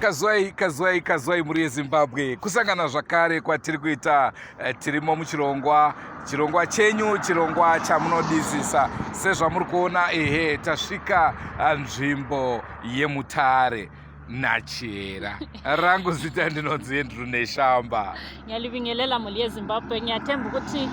Kazwai, kazwai, kazwai mhuri yeZimbabwe. Kusangana zvakare kwatiri kuita eh, tirimo muchirongwa, chirongwa chenyu, chirongwa chamunodisisa. Sezvamuri kuona ehe tasvika eh, nzvimbo yeMutare naChihera. Rangu zita ndinonzi Andrew Neshamba. Ngiyalibingelela mhuri yeZimbabwe. Ngiyathemba ukuthi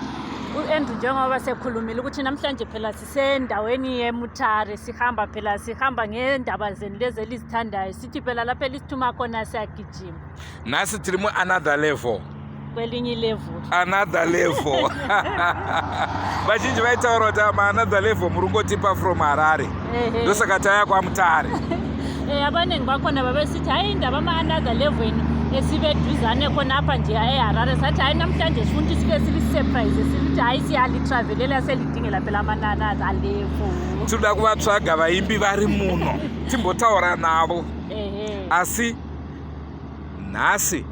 u-Andrew njengoba sekhulumile ukuthi namhlanje phela sisendaweni yeMutare sihamba phela sihamba ngendaba zenu lezi elizithandayo sithi phela lapho elisithuma khona siyagijima. Nhasi tiri mu another level. Kwelinye level. Another level. Vazhinji vaitaura kuti ama another level muri kungotipa from Harare. Ndosaka taya kwaMutare. Eh, abaningi bakhona babesithi hayi indaba ama-another level yenu esibeduzane khonapha nje eharare sathi hayi namhlanje sifuna ukuthi sibe sili-surprise sithi hayi siyalitravelela selidingela phela ama-another level. Tinoda kuvatsvaga vaimbi vari muno timbotaura navo. Asi nhasi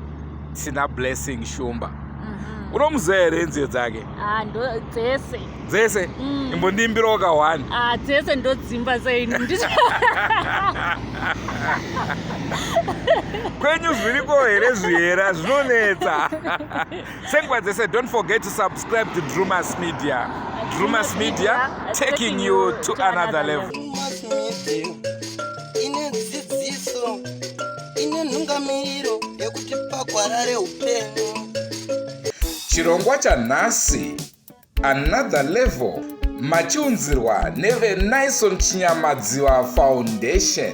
tina Blessing Shumba. Mhm. Unomuziva here nziyo dzake? Ah, dzese. Dzese? Mm. Imbondiimbirawo ka one. Ah, dzese ndodzimba sei. Kwenyu zviriko here zvihera zvinonetsa. Senguva dzese don't forget to subscribe to Drumas Media. Drumas Media taking you to another level. Drumas Media ine dzidziso ine nhungamiriro yekuti pagwara reupenyu. Chirongwa chanhasi Another Level machiunzirwa neveNison Chinyamadziva Foundation.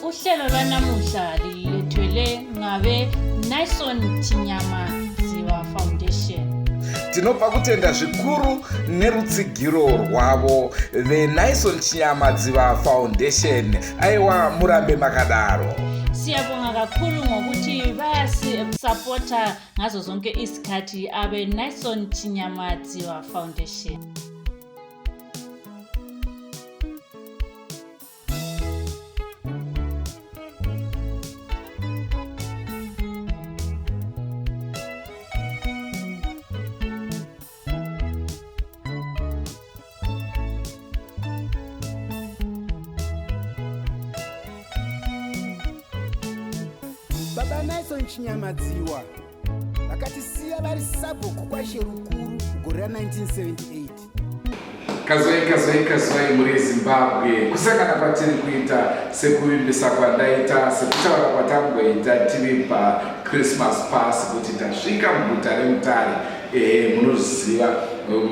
Uhlelo lwanamuhla lilethwele ngabe Nison Chinyamadziva Foundation. Tinopa kutenda zvikuru nerutsigiro rwavo veNison Chinyamadziva Foundation. Aiwa murambe makadaro. Siyabonga kakhulu ngokuthi bayasapota ngazo zonke izikhathi abe Nison Chinyamadziwa Foundation. Baba Naison Chinyamadziwa vakatisiya vari sabhuku kwaSherukuru mugore ra1978. Kazwai, kazwai, kazwai mhuri yeZimbabwe, kusangana kwatiri kuita sekuvimbisa kwandaita sekutaura kwatangoita tiri paChristmas pasi kuti tasvika muguta reMutare. Ehe, munozviziva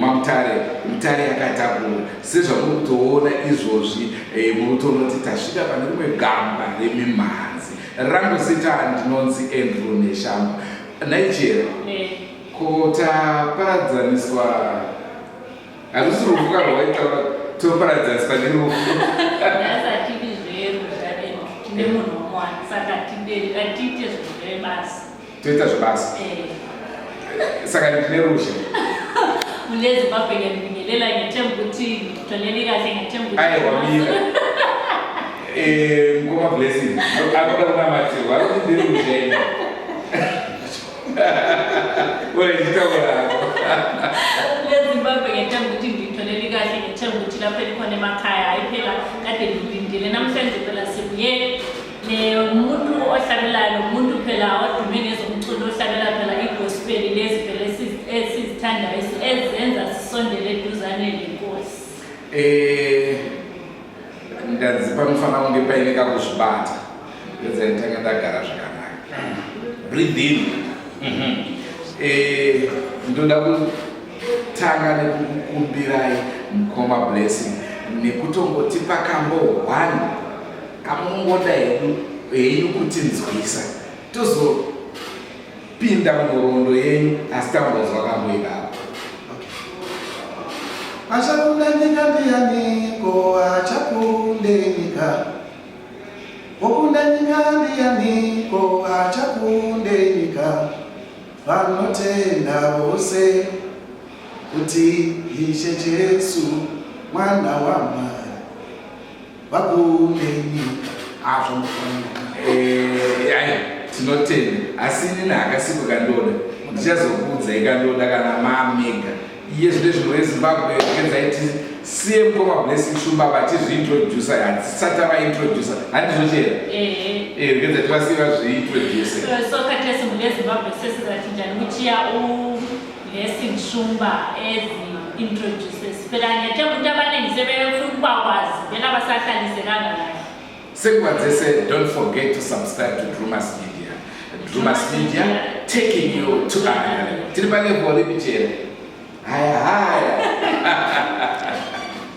maMutare, Mutare yakatakura sezvamuri kutoona izvozvi. Eh, muri kutoona kuti tasvika pane rimwe gamba remimhanzi. Rangu zita ndinonzi Andrew Neshamba. Nigeria. Eh. Ko taparadzaniswa harusi rufu ka rwaitaura toparadzaniswa nerufu. Nhasi hatidi zveruzha tine munhu wamwari saka hatiite zvebasa. Toita zvebasa. Eh. Saka ndine ruzha. Mune Zimbabwe ngiyabingelela ngiyathemba ukuthi ngitholeni kahle ngiyathemba ukuthi Aiwa mira. Eh, mukoma Blessing anoda kunamatirwa arikuti ndiri ruzha ini. Ure chitaura. Kule Zimbabwe ngiyathemba ukuthi ngitholeni kahle ngiyathemba ukuthi lapho elikhona emakhaya hayi phela kade ngilindile namhlanje phela sibuye nomuntu ohlabelayo nomuntu phela odume ngezomculo ohlabela phela igospel lezi phela esizithandayo ezenza sisondele eduzane lenkosi. Eh, ndanzi panofanira kunge paine kakuzvibata ndedza nditanga ndagara zvakanaka. Breathe in. Eh, ndoda kutanga nekukukumbirai mukoma Blessing nekutongotipa kambo one kamunongoda hedu henyu kutinzwisa tozopinda munhoroondo yenyu asi tambonzwa kambo ikako. Achakunda nyika ndianiko achakunde nyika Okunda nyika ndianiko achakunde nyika Vanotenda vose kuti Ishe Jesu mwana waMwari vakunde nyika. Ah, zvamufanira. Eh, ai tinotenda asi inini hakasiko kandoda ndichazokuudzai kandoda kana mamega iye zvino izvi mhuri yezimbabwe regedzai Siye mukoma Blessing Shumba vachizviintroducer, hatisati tavaintroducer, handizvo chera? Ehe. Regedza tivasiye vazviintroduce. So khathesi mhuri yeZimbabwe sesizathi njani kutshiya uBlessing Shumba ezi-introduces. Phela ngiyathemba ukuthi abaningi sebefuna ukubakwazi vele abasahlalisekanga kahle. Senguva dzese, don't forget to subscribe to Drumas Media. Drumas Media, taking you to another level. Tiri palevel ripi, chera? Haya haya.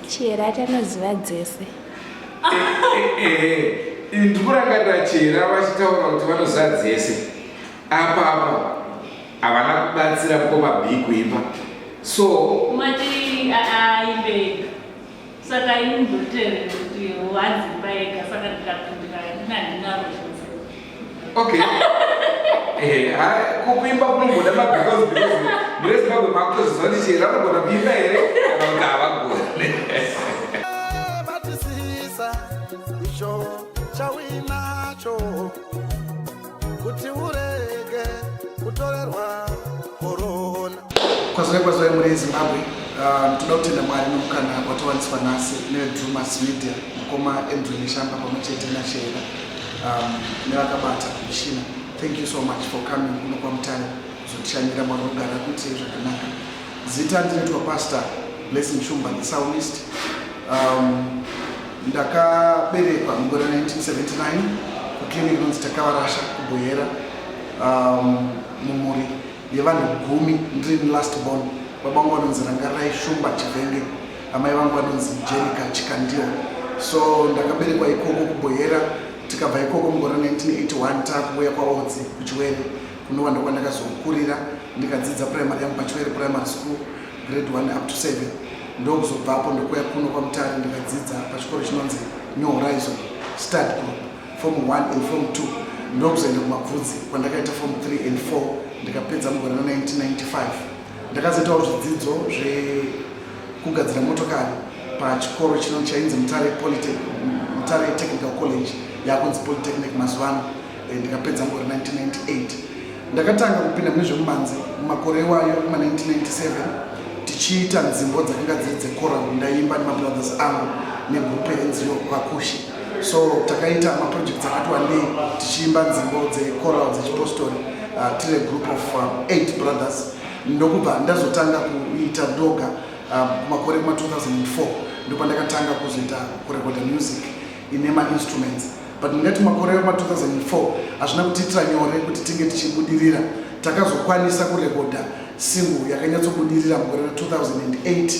Chera tanoziva dzese. Ndikurangarira chera vachitaura kuti vanoziva dzese. Apa apa havana kubatsira mukoma B kuimba, so Mati aimbe, saka ini ndoteerera kuti wadzimba ega, saka ndikapindira ndinandinaro zvose. Okay. Kuimba kunomboda mabecause because mune Zimbabwe makutoziva kuti chera vanogona kuimba here kana kuti havagoni. Batisisa icho chauinacho kuti urege kutorerwa korona. Kwazivai, kwazivai muri Zimbabwe. Toda kutenda Mwari nomukana watawaniswa nhasi neveDrumas Media, mukoma Andrew Neshamba pamwe chete naSheera nevakabata mishina. Thank you so much for coming kuno kwaMutare kuzotishanyira. Mwari unogara kuitei zvakanaka. Zita ndinoitwa Pastor Blessing Shumba, the psalmist. Ndakaberekwa mugore 1979 kuclinic inonzi Takavarasha kuBuhera, mumhuri yevanhu 10. Ndiri last born. Baba vangu vanonzi Rangarai Shumba Chivhenge, amai vangu vanonzi Jenica Chikandiwa. So ndakaberekwa ikoko kuBuhera. Tikabva ikoko mugore 1981 taakuuya kwaOdzi kuChiwere, kunova ndokwandakazokurira. Ndikadzidza primary yangu paChiwere Primary School, grade 1 up to 7. Ndokuzobvapo ndokuya kuno kwaMutare, ndikadzidza pachikoro chinonzi New Horizon Start Group, form 1 and form 2. Ndokuzoenda kuMabvudzi kwandakaita form 3 and 4, ndikapedza mugore ra1995. Ndakazoitawo zvidzidzo zvekugadzira motokari pachikoro chino chainzi Mutare Technical College, yakunzi Polytechnic mazuva ano. Ndikapedza mugore 1998. Ndakatanga kupinda mune zvemumanzi mumakore iwayo kuma1997, tichiita nzimbo dzakanga dziri dzechoral. Ndaimba nemabrothers angu negroup yainziyo Vakushi. So takaita maprojects akati wandei tichiimba nzimbo dzechoral dzechipostori, tiri group of eight brothers. Ndokubva ndazotanga kuita ndoga kumakore kuma2004. Ndopandakatanga kuzoita kurekoda music ine mainstruments. But ndingati makore ema2004 hazvina kutiitira nyore kuti tinge tichibudirira. Takazokwanisa kurekodha single yakanyatsobudirira mugore ra2008,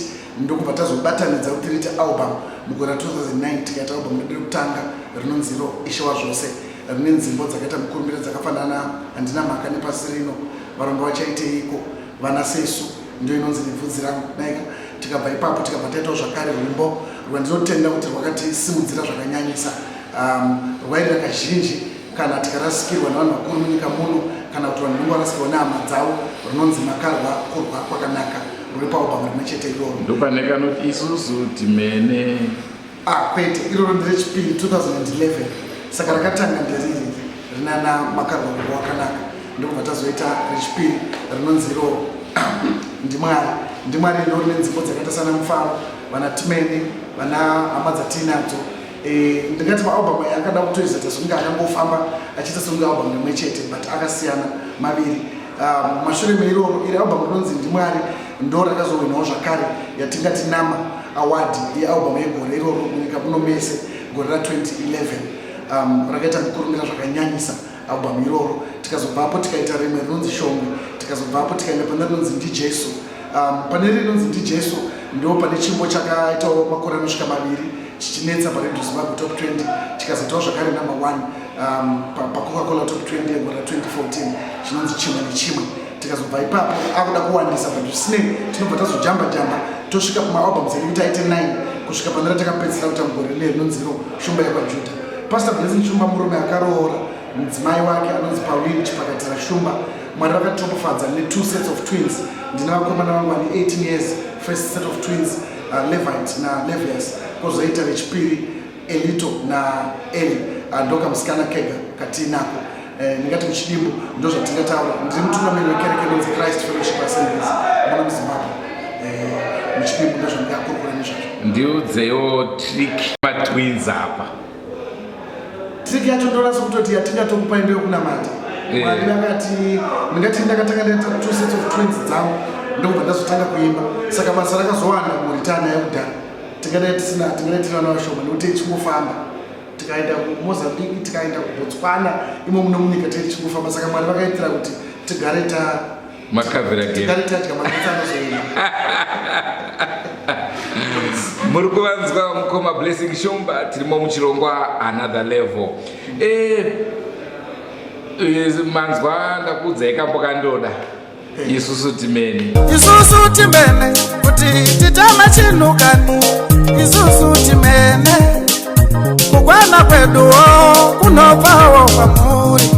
ndokubva tazobatanidza kuti riite album mugore ra2009. Tikaita album redu rekutanga rinonzi iro Ishe Wazvose, rine nzimbo dzakaita mukurumbira dzakafanana Handina Mhaka Nepasi Rino, Varombo Vachaiteiko, Vana Sesu, ndio inonzi Nebvudzi Rangu naika. Tikabva ipapo tikabva taitawo zvakare rwimbo rwandinotenda kuti rwakatisimudzira zvakanyanyisa, rwairira kazhinji kana tikarasikirwa nevanhu vakuru munyika muno kana kuti vanhu vanenge varasikirwa nehama dzavo, runonzi Makarwa Kurwa Kwakanaka, ruri paalbum rimwe chete iroro. Ndopane kanoti Isusu Timene. Ah, kwete, iroro nderechipiri, 2011. Saka rakatanga nderiri rinana Makarwa Kurwa Kwakanaka, ndokubva tazoita rechipiri rinonzi iro Ndimwari. Ndimwari ndo rine nzimbo dzakaita sana Mufaro, vana Timene, vana Hama Dzatiinadzo. Ndingati maalbum aya akada kutoizoita sekunge akangofamba achiita sekunge album rimwe chete, but akasiyana maviri. Mashure meiroro iri album rinonzi Ndimwari ndo rakazowinawo zvakare yatingati NAMA Award yealbum yegore iroro munyika muno mese gore ra2011. Rakaita mukurumbira zvakanyanyisa album iroro. Tikazobvapo tikaita rimwe rinonzi Shongwe. Tikazobvapo tikaenda pane rinonzi NdiJesu. Pane rinonzi NdiJesu ndo pane chimbo chakaitawo makore anosvika 2 chichinetsa paRadio Zimbabwe Top 20, chikazoitawo zvakare number 1 paCoca-Cola Top 20 yegore ra2014, chinonzi Chimwe Nechimwe. Tikazobva ipapo akuda kuwandisa, but zvisinei tinobva tazojamba jamba tosvika kumaalbums edu kuti aite 9, kusvika pane ratakapedzisira kuita mugore rine rinonzi iro Shumba YekwaJuda. Pastor Blessing Shumba murume akaroora, mudzimai wake anonzi Pauline Chipakatira Shumba. Mwari vakatopafadza ne2 sets of twins. Ndine vakomana vangu vane 18 years, first set of twins, Levite naLevius, kwozoita vechipiri Elito naEli. Ndokamusikana kega katiinako. Ndingati muchidimbu ndo zvatingataura. Ndiri mutungamiri wekereke inonzi Christ Fellowship Assemblies muno muZimbabwe. Muchidimbu ndozvandingakurukura nezvazvo. Ndiudzeiwo trick matwins apa. Trick yacho ndonatsa kutoti yatingatokupai ndeyokunamata. Mwari vakati ndingati ndakatanga ndaita two sets of twins dzangu, ndokubva ndazotanga kuimba. Saka basa rakazowanda mhuri taanayo kudhara. Tingadai tisina, tingadai tiri vana vashoma nekuti tichingofamba. Tikaenda kuMozambique, tikaenda kuBotswana, imo muno munyika tiri tichingofamba. Saka Mwari vakaitira kuti tigare ta Makavhira tigare tadya magetsi anozoenda. Muri kuvanzwa mukoma Blessing Shumba, tirimo muchirongwa Another Level. Manzwa ndakuudzai kambo kandoda. Isusu timene. Isusu timene kuti titame chinhu kani. Isusu timene kukwana kweduwo kunobvawo kwamuri.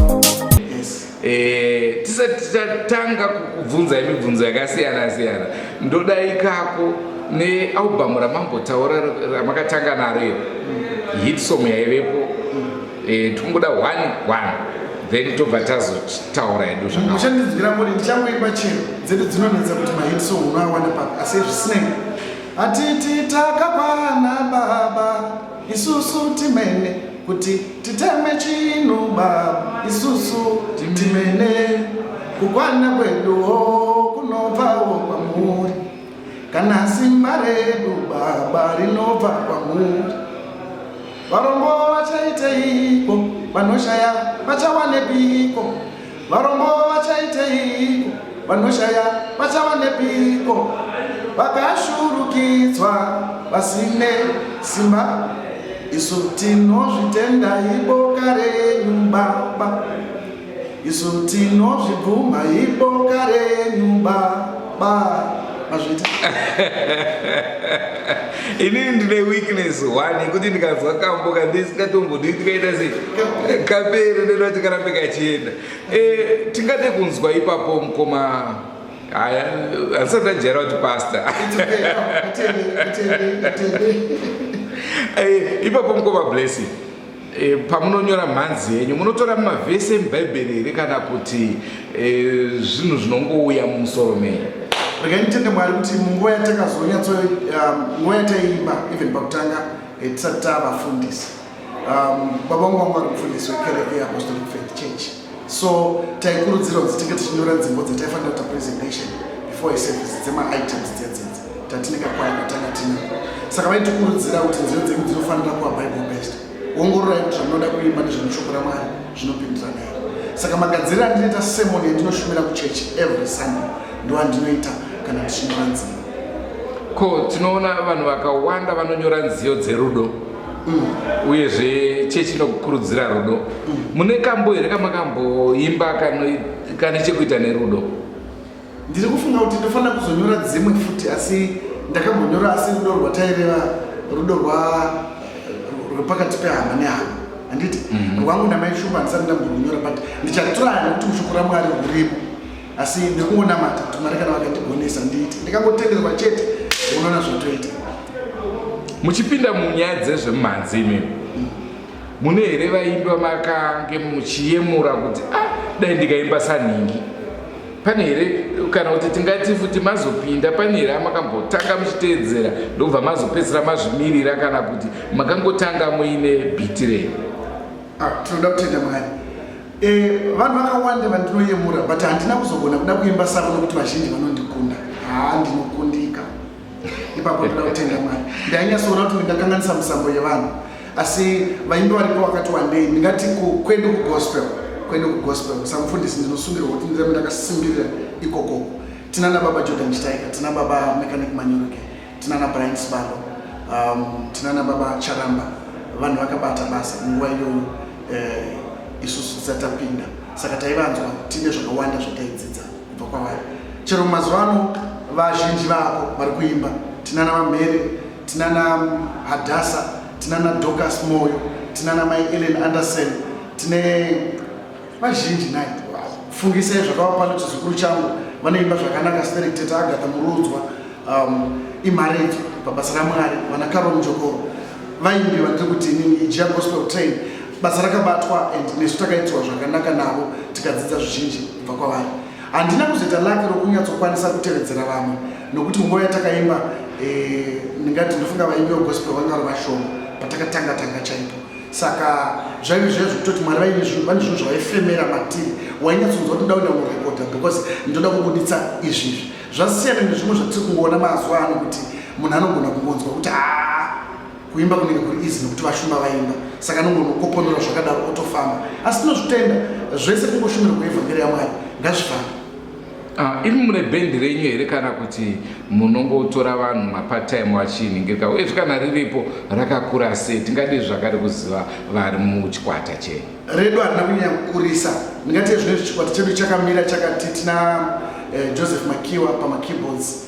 Tisati tatanga kukubvunzai mibvunzo yakasiyana siyana, ndoda ikako nealbhamu ramambotaura ramakatanga naro iro, hit song yaivepo. Tikungoda one one, then tobva tazotaura hedu zvakawanda. Muchandinzwira muri ndichangoimba chero dzedu dzinonetsa kuti mahit song unoawana papi, asi zvisinei hatiti takakwana baba, isusu timene kuti titeme chinhu baba, isusu timene kukwana kweduwo kunobvawo kwamuri, kana simba redu baba rinobva kwamuri. Varombo vachaiteiko? Vanoshaya vachawanepiko? Varombo vachaiteiko? Vanoshaya vachawanepiko? Vakashurukidzwa vasine simba, isu tinozvitenda iboka renyu baba, isu tinozvibvuma iboka renyu baba. Mazvita. Inini ndine weakness one yekuti ndikanzwa kambo kandisingatombodi ndikaita sei kapere, ndoda kuti karambe kachienda. Tingade kunzwa ipapo mukoma. Haya, handisati ndajaira kuti pastor. It's okay. No, atende, atende, atende. Ipapo mukoma Blessing, pamunonyora mhanzi yenyu munotora mumavhesi emubhaibheri here kana kuti zvinhu zvinongouya mumusoro menyu? Regai nditende Mwari kuti munguva yatakazonyatso nguva yataiimba, even pakutanga, tisati tavafundisi, baba vangu vangu vari mufundisi wekereke yeApostolic Faith Church, so taikurudzirwa kuti tinge tichinyora nzimbo dzataifanira kuita presentation before a service, dzemaitems dzedzedzi tatine kakwaya katanga tinako. Saka vaitikurudzira kuti nziyo dzenyu dzinofanira kuva Bible based, ongororai kuti zvamunoda kuimba nezvemushoko raMwari zvinopindirana here. Saka magadziriro andinoita sermon yandinoshumira kuchechi every Sunday ndo andinoita kana ndichinyora nziyo. Ko tinoona vanhu vakawanda vanonyora nziyo dzerudo, uyezve chechi inokurudzira rudo. Mune kambo here kamakamboimba kane chekuita nerudo? Ndiri kufunga kuti ndofanira kuzonyora dzimwe futi, asi ndakambonyora, asi rudo rwataireva rudo rwepakati pehama nehama, handiti? Rwangu namai Shumba handisati ndambonyora, but ndichatraya nekuti mushoko raMwari rurimo. Asi ndiri kungonamata kuti Mwari kana vakandigonesa ndiite, ndikangotenderwa chete, unoona zvatoita. Muchipinda munyaya dzezvemumhanzi imimi, mune here vaimbi vamakange muchiyemura kuti, ah, dai ndikaimba sanhingi? Pane here, kana kuti tingati futi mazopinda, pane here amakambotanga muchiteedzera ndobva mazopedzisira mazvimirira, kana kuti makangotanga muine bhiti renyu? Ah, tinoda kutenda Mwari. Vanhu vakawanda vandinoyemura, but handina kuzogona kuda kuimba savo nokuti vazhinji vanondikunda. Haa, ndinokundika ipapo. Ndoda kutenda Mwari, ndainyatsoona kuti ndingakanganisa musambo yevanhu, asi vaimbi varipo vakati wandei. Ndingati kwedu kugospel, kwedu kugospel, samufundisi ndinosungirwa kuti ndirambe ndakasimbirira ikokoko. Tinana baba Jordan Chitaika, tina baba Mechanic Manyuruke, tinana Brian Sibalo, tinana baba Charamba. Vanhu vakabata basa munguva iyoyo, isusu tisati tapinda. Saka taivanzwa tine zvakawanda zvataidzidza kubva kwavari. Chero mazuva ano vazhinji vako vari kuimba, tinana Vamhere, tinana Hadasa, tinana Docas Moyo, tinana mai Ellen Anderson, tine vazhinji nai. Fungisai zvakava pano chizukuru changu, vanoimba zvakanaka sterek, tete Agatha Murudzwa, imharedzo pabasa raMwari, vana Caro Mujokoro. Vaimbi vandiri kuti inini ijia gospel train, basa rakabatwa and nesu takaitirwa zvakanaka navo, tikadzidza zvizhinji kubva kwavari. Handina kuzoita lucky rokunyatsokwanisa kutevedzera vamwe nokuti munguva yatakaimba Eh, ndingati ndofunga vaimbi vegospel vanga vari vashoma patakatanga tanga chaipo. Saka zvaive zviya zvekutoti Mwari vaine zvinhu, vane zvinhu zvavaifemera matiri. Wainyatsonzwa kuti ndoda kuenda kunorekodha because ndoda kubuditsa izvi izvi. Zvasiyana nezvimwe zvatiri kungoona mazuva ano kuti munhu anogona kungonzwa kuti haa kuimba kunenge kuri easy nekuti vashumba vaimba saka anongonokoponora zvakadaro otofamba. Asi tinozvitenda zvese kungoshumira kuevhangeri yaMwari ngazvifambe. Ah, imi mune bhendi renyu here kana kuti munongotora vanhu mapart time vachiningirika uyezve kana riripo rakakura sei tingadi zvakare kuziva vari muchikwata chenyu? Redu harina kunyanya kukurisa, ndingati zvinezvi chikwata chedu chakamira chakati tina eh, Joseph Makiwa pamakeyboards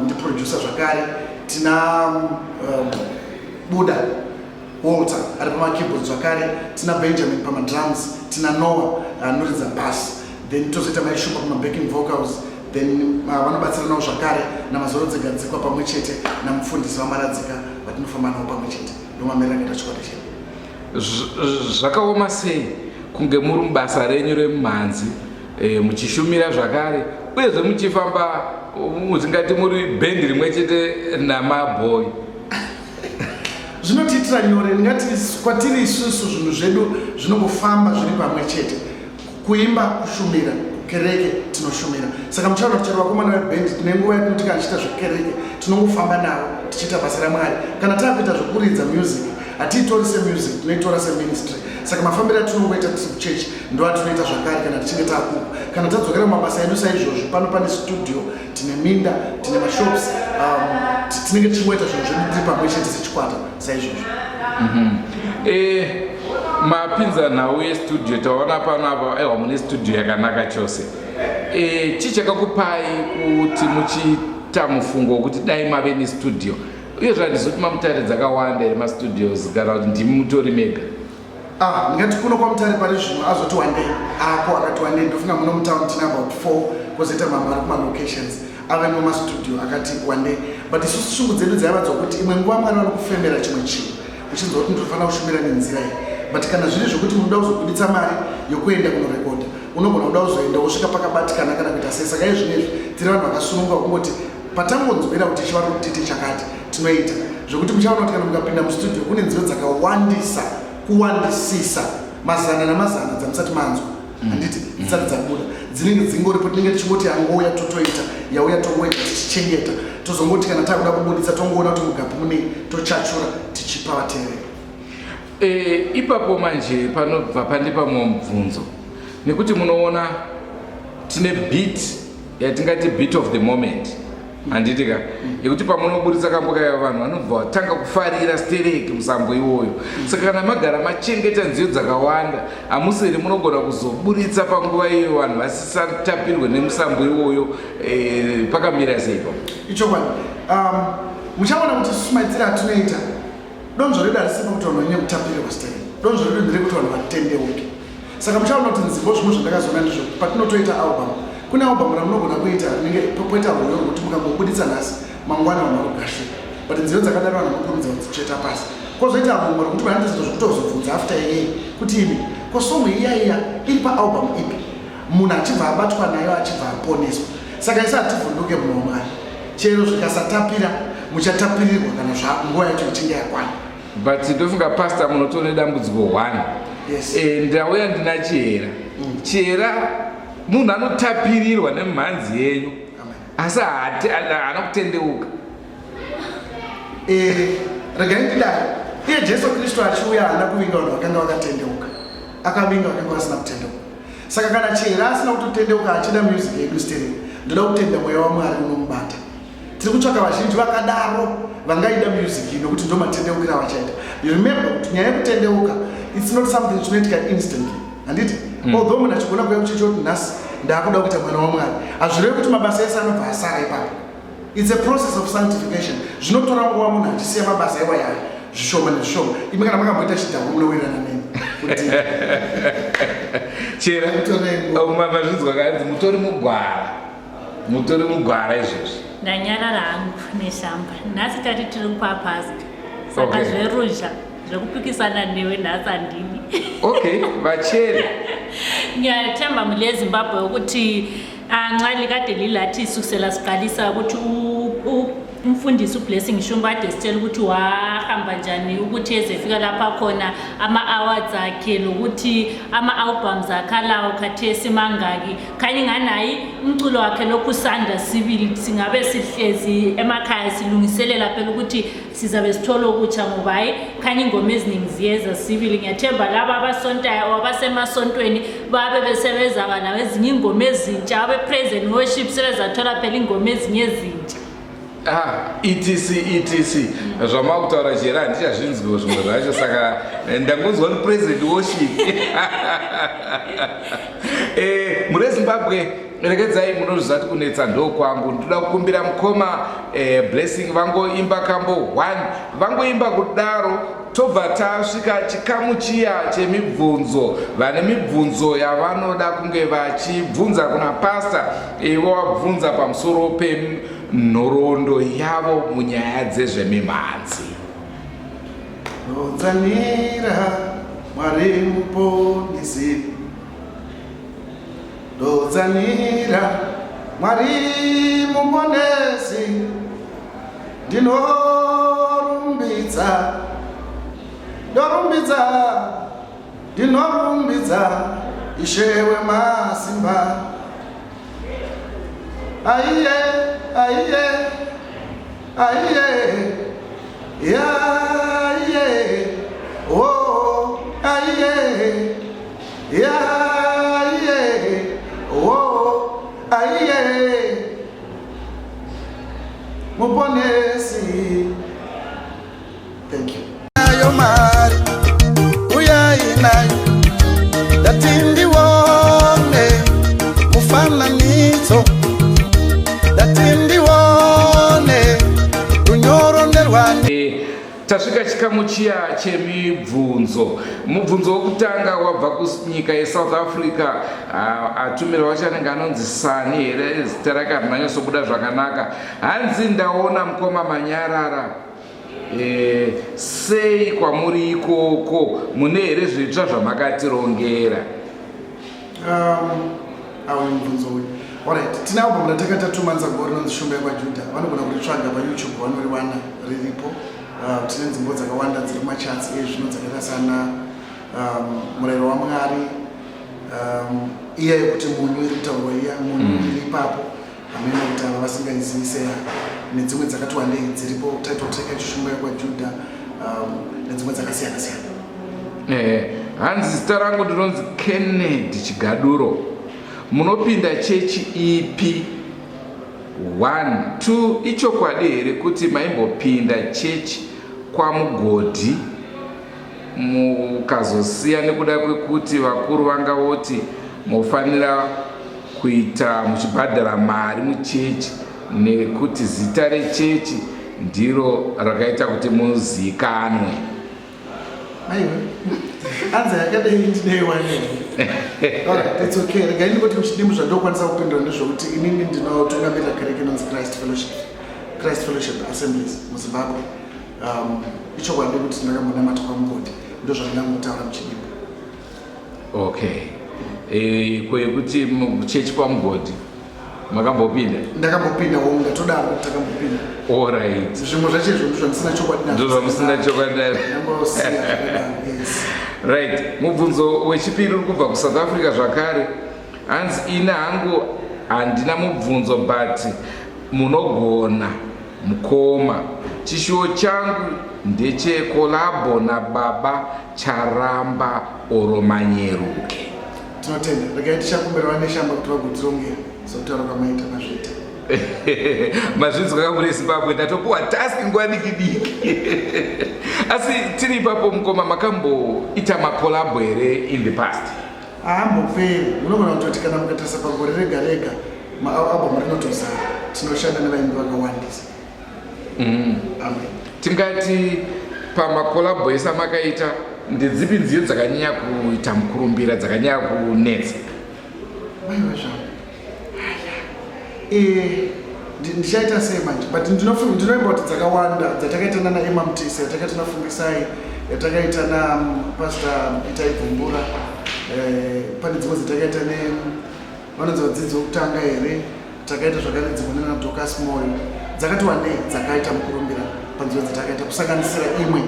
ndiproducer zvakare, tina Buda Walter ari pamakeyboards zvakare, tina Benjamin pamadrums, tina Noah anoridza uh, bass, then tozoita Mai Shumba pamabacking vocals, then vanobatsiranawo zvakare naMazorodze Gadzikwa pamwe chete namufundisi vaMaradzika vatinofamba navo pamwe chete. Ndomamiriro akaita chikwata chedu. Zvakaoma sei kunge muri mubasa renyu remumhanzi e, muchishumira zvakare uyezve muchifamba tingati muri bhendi rimwe chete namabhoyi? Zvinotiitira nyore, ndingati kwatiri isusu zvinhu zvedu zvinongofamba zviri pamwe chete. Kuimba kushumira, kukereke tinoshumira. Saka muchaona kuti chero vakomana vebhendi tine nguva yatinoti kana tichiita zvekereke tinongofamba navo tichiita basa raMwari. Kana taakuita zvekuridza music hatiitori semusic, tinoitora seministry. Saka mafambiro atinongoita tiri kuchechi ndo atinoita zvakare kana tichinge taakuko. Kana tadzokera mumabasa edu saizvozvo, pano pane studio, tine minda, tine mashops, tinenge tichingoita zvinhu zvedu tiri pamwe chete sechikwata saizvozvo. Mapinza nhau yestudio taona pano apa, aiwa mune studio yakanaka chose. Chii chakakupai kuti muchiita mufungo wekuti dai mave nestudio? Uyezve handizivi kuti maMutare dzakawanda here mastudios kana kuti ndimi mutori mega? Ah, ndingati kuno kwaMutare pari zvino azoti wandei ako akati wandei. Ndofunga muno mutown tine about 4, kwozoita mamwe ari kumalocations avemo mastudio akati wandei. But isusu shungu dzedu dzaiva dzokuti imwe nguva Mwari vanokufemera chimwe chinhu uchinzwa kuti ndinofanira kushumira nenzira iyi, but kana zviri zvokuti munoda kuzobuditsa mari yokuenda kunorekodha, unogona kuda kuzoenda wosvika pakabatikana kana kuita sei. Saka izvinezvi tiri vanhu vakasununguka kungoti patangonzwira kuti Ishe vari kuti tiite chakati tinoita. Zvekuti muchaona kuti kana mukapinda mustudio kune nziyo dzakawandisa kuwandisisa, mazana namazana dzamusati manzwa, handiti, dzisati dzabuda, dzinenge dzingoripo. Tinenge tichingoti yangouya totoita, yauya tongoita, tichichengeta, tozongoti kana takuda kubuditsa tongoona kuti mugapu munei, tochachura tichipa vateereri. Ipapo manje panobva pandipa mumwe mubvunzo, nekuti munoona tine beat yatingati beat of the moment, handiti ka, yekuti pamunoburitsa kambo kaiva vanhu vanobva vatanga kufarira stereki musambo iwoyo. Saka kana magara machengeta nziyo dzakawanda, hamusi here munogona kuzoburitsa panguva iyoyo vanhu vasisatapirwe nemusambo iwoyo? Pakamira sei ipapo? Ichokwadi. Muchaona kuti isusu maitiro atinoita, donzvo redu harisi pakuti vanhu vanyanye kutapirirwa stereki. Donzvo redu nderekuti vanhu vatendeuke. Saka muchaona kuti nzimbo zvimwe zvandakazoona ndizvo patinotoita album, kune album ramunogona kuita rinenge poita rwoyo rwekuti mukangobuditsa nhasi, mangwana vanhu varikugashira, but nziyo dzakadaro vanhu vanokurumidza kudzicheta pasi. Kwozoita rumwe rwekuti vanoita zvinhu zvekutozobvunza after iyeye kuti imi ko song iya iya iri paalbum ipi, munhu achibva abatwa nayo achibva aponeswa. Saka isu hativhunduke munhu waMwari, chero zvikasatapira muchatapirirwa kana nguva yacho ichinge yakwana. But ndofunga pastor munotore dambudziko 1. Yes. Ndauya ndina Chihera. Chihera munhu anotapirirwa nemumhanzi yenyu, asi haana kutendeuka. Regai ndidai, iye Jesu Kristu achiuya haana kuvinga vanhu vakanga vakatendeuka, akavinga vakanga vasina kutendeuka. Saka kana Chihera asina kutotendeuka achida music yedu stereo, ndoda kutenda mweya waMwari unomubata. Tiri kutsvaka vazhinji vakadaro vangaida music iyi, nokuti ndo matendeukiro avachaita. You remember kuti nyaya yekutendeuka, it's not something chinoitika instantly, handiti? Although munhu achigona kuuya kuchechi oti nhasi ndaakuda kuita mwana waMwari, hazvirevi kuti mabasa ese anobva asara ipapo. It's a process of sanctification. Zvinotora nguva munhu achisiya mabasa iwayaya zvishoma nezvishoma. Imi kana makamboita chidhakwa munowirirana neni kuti Chera Mutori nguva. Mazvinzwa kanzi mutori mugwara, mutori mugwara izvozvi. Ndanyarara hangu neshamba. Nhasi tati tiri kwapasta, saka zveruzha zvekupikisana newe nhasi handidi. Okay, vachere. Ngiyathemba mhuri yeZimbabwe ukuthi nxa likade lilathi sukisela siqalisa ukuthi umfundisi uBlessing Shumba ade sitshela ukuthi wahamba njani ukuthi ezefika lapha khona, ama-awards akhe lokuthi ama-albums akhe alawo khathesi mangaki. Khanya ingani hayi umculo wakhe lokhu usanda sibili, singabe sihlezi emakhaya silungiselela phela ukuthi sizabe sithola okutsha ngoba hayi khanya ingoma eziningi ziyeza sibili. Ngiyathemba laba abasontayo abasemasontweni babe besebezaba nawo ezinye ingoma ezintsha, abe-praise and worship sebezathola phela ingoma ezinye ezintsha. Ah, etc etc zvamakutaura chera handichazvinzwiwo zvimwe zvacho saka eh, ndangonzwa kuti president worship eh, mure zimbabwe rekedzai munozviziva kuti kunetsa ndokwangu ndinoda kukumbira mukoma eh, blessing vangoimba kambo 1 vangoimba kudaro tobva tasvika chikamu chiya chemibvunzo vane mibvunzo yavanoda kunge vachibvunza kuna pasta ivo vabvunza pamusoro penhoroondo yavo munyaya dzezvemimhanzi Ndotsanira Mwari muponesi Ndotsanira Mwari muponesi Ndinorumbidza Ndorumbidza Ndinorumbidza Ishe wemasimba Aiye aiye aiye yaiye oh aiye yaiye oh aiye muponesi thank you nayo mari uyai nayo ndati ndione mufananidzo ndati ndione runyoro nderwani eh, tasvika chikamu chiya chemibvunzo mubvunzo wokutanga wabva kunyika yesouth africa ah, atumira wacho anenge anonzi sani here zita rake harinanyatsobuda zvakanaka hanzi ndaona mukoma manyarara e, sei kwamuri ikoko mune here zvitsva zvamakatirongera um, awo mubvunzo uyu orit tine album ratakaita 2 months ago rinonzi Shumba yekwaJudha vanogona kuritsvaga paYouTube vanoriwana riripo uh, tine nzimbo dzakawanda dziri kumacharts ezvino dzakaita sana um, murayiro wamwari um, iya yekuti munyu iri kutaurwa iya munyu iri ipapo hameno kuti ava vasingaizivi seya nedzimwe dzakati wandei dziripo title track yacho Shumba yekwaJudha um, nedzimwe dzakasiyana siyana Eh, hanzi zita rangu ndinonzi Kennedy Chigaduro munopinda chechi ipi 1 2 ichokwadi here kuti maimbopinda chechi kwamugodhi mukazosiya nekuda kwekuti vakuru vanga voti mofanira kuita muchibhadhara mari muchechi nekuti zita rechechi ndiro rakaita kuti muzikanwe aiwa anza yakadai ndineiwanei Alright, it's okay regai ndingoti muchidimbu zvandokwanisa kupindura ndezvokuti inini ndinotungamirira kereke inonzi Christ Fellowship Christ Fellowship Assemblies muZimbabwe um, ichokwadi kuti ndakambonamata kwamugodhi ndo zvandingangotaura muchidimbu okay e, kwekuti muchechi kwamugodhi makambopinda ndakambopinda hongu ndatodaro takambopinda alright zvimwe zvacho izvo ndozvandisina chokwadi nazvo. Ndozvamusina chokwadi nazvo. Ndangosiya zvakadaro, yes right mubvunzo wechipiri uri kubva kuSouth Africa zvakare hanzi ini hangu handina mubvunzo but munogona mukoma chishuwo changu ndechecollabo nababa Charamba or Manyeruke tinotenda regai tichakumbira vaNeshamba kuti vagotirongera sokutaura kwamaita mazviita mazvinzwa kamuri Zimbabwe ndatopuwa task nguva diki diki asi tiri ipapo mukoma makamboita macollabo here in the past haamboperi munogona kutoti kana mukatarisa pagore rega rega maalbum rinotozara tinoshanda nevaimbi vakawandisa amen tingati pamacollabo ese amakaita ndedzipi nziyo dzakanyanya kuita mukurumbira dzakanyanya kunetsa maiwe zvavo Eh, ndichaita sei manje but ndinoimba kuti dzakawanda dzatakaita nana Emma Mutisi yatakaita naFungisai yatakaita napastor Itai Gumbura eh, pane dzimwe dzatakaita ne vanonzi vadzidzi vokutanga here takaita zvakare dzimwe nana Dorcas Moyo. Dzakati wandei dzakaita mukurumbira panziyo dzatakaita, kusanganisira imwe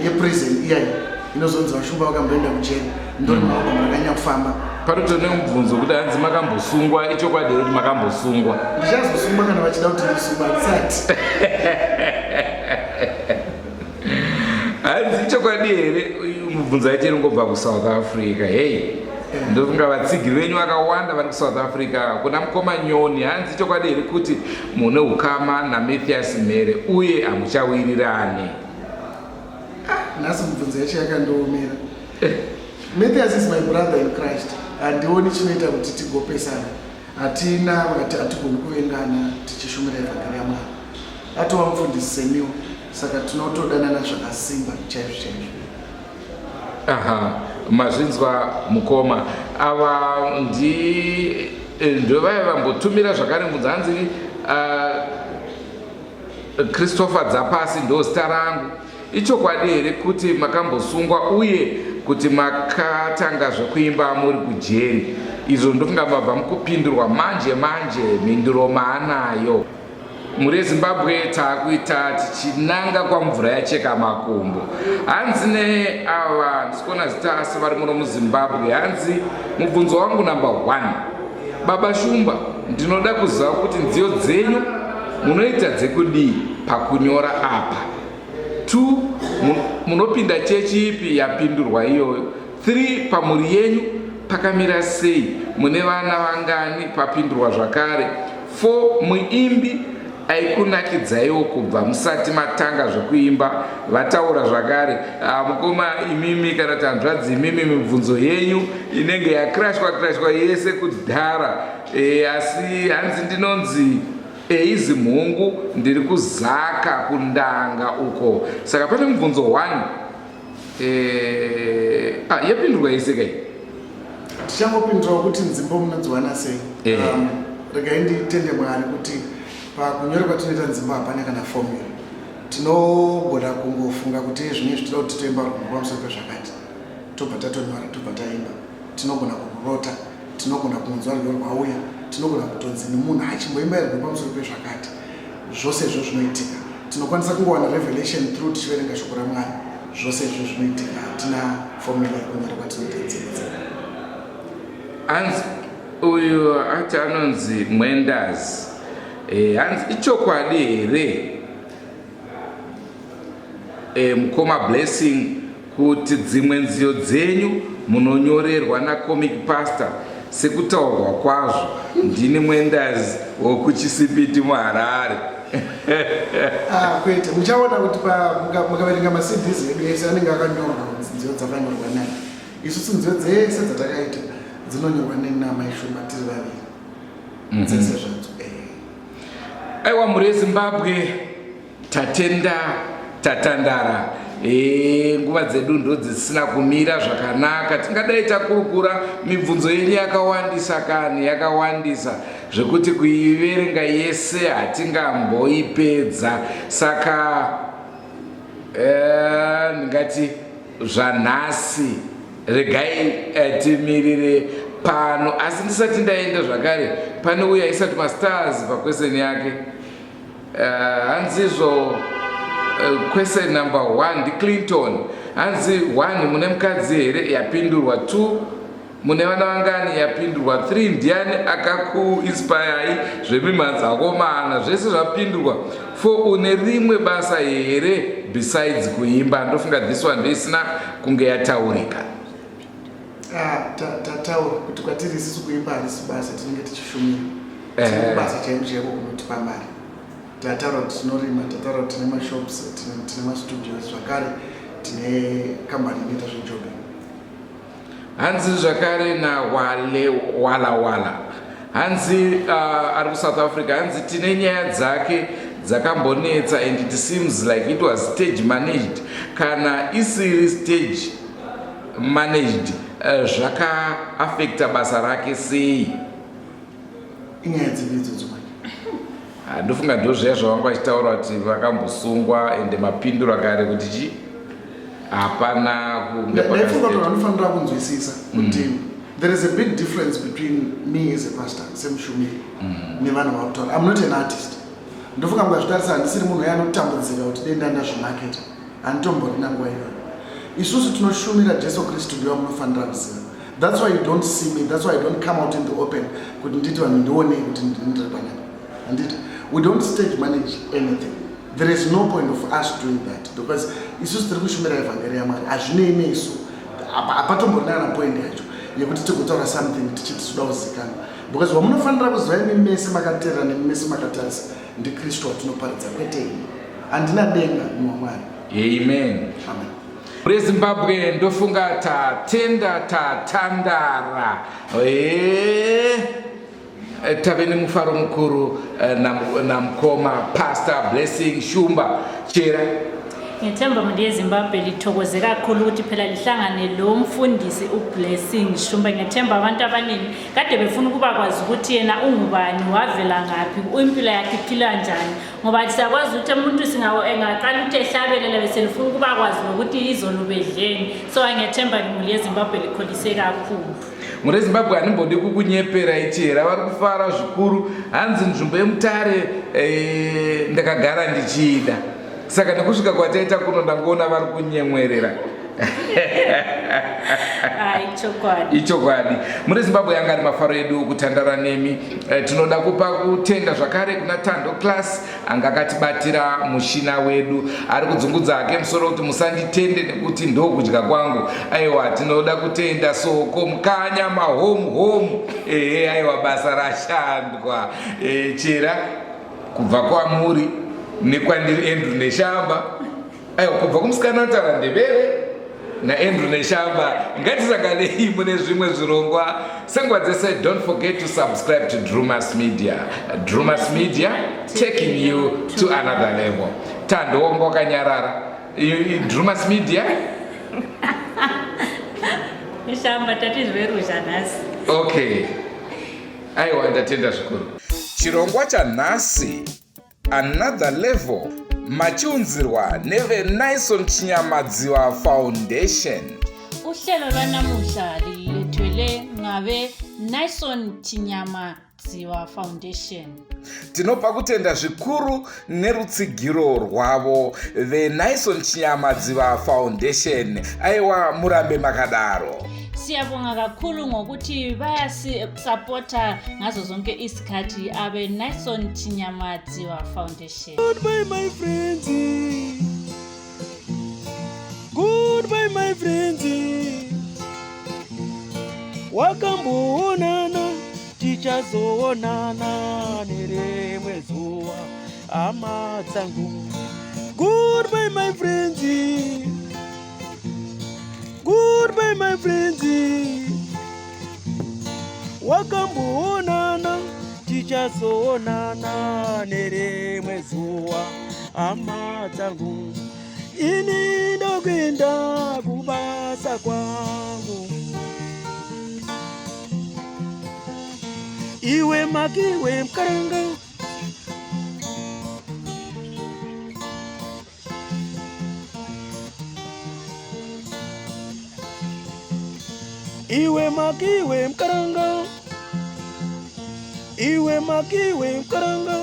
yeprison iyayi inozonzi Vashumba Vakamboenda Kujeri. Ndori maalbum rakanyanya kufamba. Panotone mubvunzo kuti hanzi makambosungwa, ichokwadi here kuti makambosungwa? Ndichazosungwa kana vachida kuti ndisungwa, handisati. Hanzi ichokwadi here, mubvunzo yacho inongobva kuSouth Africa. Hei, ndofunga vatsigiri venyu vakawanda vari kuSouth Africa. Kuna mukoma Nyoni, hanzi ichokwadi here kuti mune ukama naMathias Mhere uye hamuchawirirani? Nhasi mubvunzo yacho yakandiomera. Mathias is my brother in Christ. Handioni chinoita kuti tigopesana. Hatina vakati hatigoni kuvengana tichishumira evhangeri yaMwari. Atova mufundisi seniwo, saka tinotodanana zvakasimba chaizvo chaizvo. Aha, mazvinzwa mukoma. Ava ndi ndovaya vambotumira zvakare mubvunzo. Hanzi Christopher Dzapasi ndo zita rangu. Ichokwadi here kuti makambosungwa uye kuti makatanga zvekuimba muri kujeri? Izvo ndofunga mabva mukupindurwa manje manje, mhinduro maanayo. Mhuri yeZimbabwe, taakuita tichinanga kwamvura yacheka makumbo. Hanzi neava, handisi zita asi vari muno muZimbabwe, hanzi mubvunzo wangu number one, Baba Shumba, ndinoda kuziva kuti nziyo dzenyu munoita dzekudii pakunyora apa? Two, munopinda chechi ipi? Yapindurwa iyoyo. Three, pamhuri yenyu pakamira sei, mune vana vangani? Papindurwa zvakare. Four, muimbi aikunakidzaiwo kubva musati matanga zvekuimba? Vataura zvakare. Ah, mukoma imimi kana kuti hanzvadzi imimi, mibvunzo yenyu inenge yakrashwa krashwa yese kudhara. Asi hanzi ndinonzi Eizi Mhungu, ndiri kuzaka kundanga uko. Saka pane mubvunzo 1 yapindurwa yese kai? Tichangopindurawo kuti nzimbo munodziwana sei. Regai nditende Mwari kuti pakunyora kwatinoita nzimbo hapana kana formula. Tinogona kungofunga kuti zvino izvi toda kuti toimba rwumbo pamusoro pezvakati, tobva tatonyora, tobva taimba. Tinogona kurota, tinogona kunzwa rwiyo rwauya, tinogona kutonzi nemunhu achimboimba rwiyo pamusoro pezvakati. Zvose izvo zvinoitika. Tinokwanisa kungowana revelation through tichiverenga shoko raMwari. Zvose izvo zvinoitika. Hatina formula yekunyora kwatinoita nzimbo dzedu. Hanzi uyu ati anonzi Mwendazi. Hanzi ichokwadi here mukoma Blessing kuti dzimwe nziyo dzenyu munonyorerwa naComic Pastor sekutaurwa kwazvo? Ndini Mwendazi wokuChisipiti muHarare. Ah, kwete. Muchaona kuti mukaverenga maCDs edu ese anenge akanyorwa nziyo dzakanyorwa naye. Isusu nziyo dzese dzatakaita dzinonyorwa nenamai Shumba tiri vaviri. Dzese zvadzo. Aiwa, mhuri yeZimbabwe, tatenda, tatandara. Nguva dzedu ndo dzisina kumira zvakanaka. Tingadai takurukura mibvunzo yenyu yakawandisa kani, yakawandisa zvekuti kuiverenga yese hatingamboipedza. Saka ndingati zvanhasi regai timirire pano. Asi ndisati ndaenda zvakare, pane uyo aisati mastars pakweseni yake. Hanzizvo question number one ndiClinton. Hanzi one, mune mukadzi here? Yapindurwa. Two, mune vana vangani? Yapindurwa. Three, ndiani akakuinspirei zvemimhanzi akomana? Zvese zvapindurwa. Four, une rimwe basa here besides kuimba? Ndofunga this one ndoisina kunge yataurika. Ah, tataura kuti kwatiri isusu kuimba harisi basa, tinenge tichishumira. Tine basa chaiko chaiko kunotipa mari. Tataura kuti tinorima, tataura kuti tine mashops, tine mastudios, zvakare tine kambani inoita zvejobbing. Hanzi zvakare naWale Wala Wala, hanzi ari kuSouth Africa, hanzi tine nyaya dzake dzakambonetsa and it seems like it was stage managed. Kana isiri stage managed, zvakaafecta basa rake sei? Inyaya dzipi idzodzo manje? Ah, ndofunga ndo zviya zvavanga vachitaura kuti vakambosungwa, ende mapinduro kare kuti chi hapana kunge Ndaifunga kuti vanofanira kunzwisisa kuti there is a big difference between me as a pastor, semushumiri, nevanhu vakutaura. I'm not an artist. Ndofunga mukazvitarisa handisiri munhu uya anotambudzika kuti dei ndandazvimaketa. Handitomborina nguva iyoyo. Isusu tinoshumira Jesu Kristu ndiye wamunofanira kuziva. That's why you don't see me, that's why I don't come out in the open kuti nditi vanhu ndionei kuti ndiri panapa. Handiti? We don't stage manage anything. There is no point of us doing that because isusu tiri kushumira evhangeri yaMwari. Hazvinei nesu. Hapatomborina kana point yacho yekuti tigotaura something tichiti toda kuzikanwa because wamunofanira kuziva imi mese makateerera nemi mese makatarisa ndiKristu watinoparidza kwete ini. Handina denga muwaMwari. Amen. Amen. Rezimbabwe ndofunga tatenda tatandara. Eee. Eh, tave nemufaro mukuru eh, namukoma Pastor Blessing Shumba Chera. Ngethemba mntu yeZimbabwe lithokoze kakhulu ukuthi phela lihlangane lo mfundisi uBlessing Shumba. Ngethemba abantu abaningi kade befuna ukuba kwazi ukuthi yena ungubani, wavela ngaphi, impilo yakhe iphila njani, ngoba siyakwazi ukuthi umuntu engaqala ukuthi ehlabelela bese lifuna ukuba kwazi nokuthi izolo bedleni. So ngiyethemba imuli yeZimbabwe likholise kakhulu. Mhuri yeZimbabwe handimbodi kukunyepera ichihera vari kufara zvikuru hanzi nzvimbo yeMutare eh, ndakagara ndichiida saka nekusvika kwataita kuno ndangoona vari kunyemwerera. Ichokwadi. Mhuri yeZimbabwe yanga ari mafaro edu kutandara nemi. Eh, tinoda kupa kutenda zvakare kuna Tando Class anga akatibatira mushina wedu ari kudzungudza hake musoro kuti musanditende nekuti ndokudya kwangu. Aiwa tinoda kutenda Soko Mukanya mahome home. Ehe aiwa basa rashandwa. E, chera kubva kwamuri nekwandiri Andrew Neshamba. Aiwa kubva kumusikana anotaura Ndebele naAndrew Neshamba. Ngatisanganei mune zvimwe zvirongwa senguva dzese. Don't forget to subscribe to Drewmas Media. Drewmas Media taking you to another level. Tando wanga wakanyarara. Drewmas Media. Neshamba tati zveruzha nhasi. Okay. Aiwa ndatenda zvikuru. Chirongwa chanhasi Another Level machiunzirwa neveNison Chinyamadziwa Foundation. Uhlelo lwanamuhla lilethwele ngabe Nison Chinyamadziwa Foundation. Tinopa kutenda zvikuru nerutsigiro rwavo veNison Chinyamadziva Foundation. Aiwa murambe makadaro. Siyabonga kakhulu ngokuthi bayasisapota ngazo zonke isikhathi abe Nison Chinyamadziwa Foundation. Goodbye my friends. Goodbye my friends. Wakamboonana tichazoonana nerimwe zuva hama dzangu. Goodbye my friends. Goodbye my friends. Wakamboonana tichazoonana nerimwe zuva hama dzangu. Ini ndokuenda kubasa kwangu. Iwe makiwe mkaranga. Iwe makiwe mkaranga. Iwe makiwe mkaranga.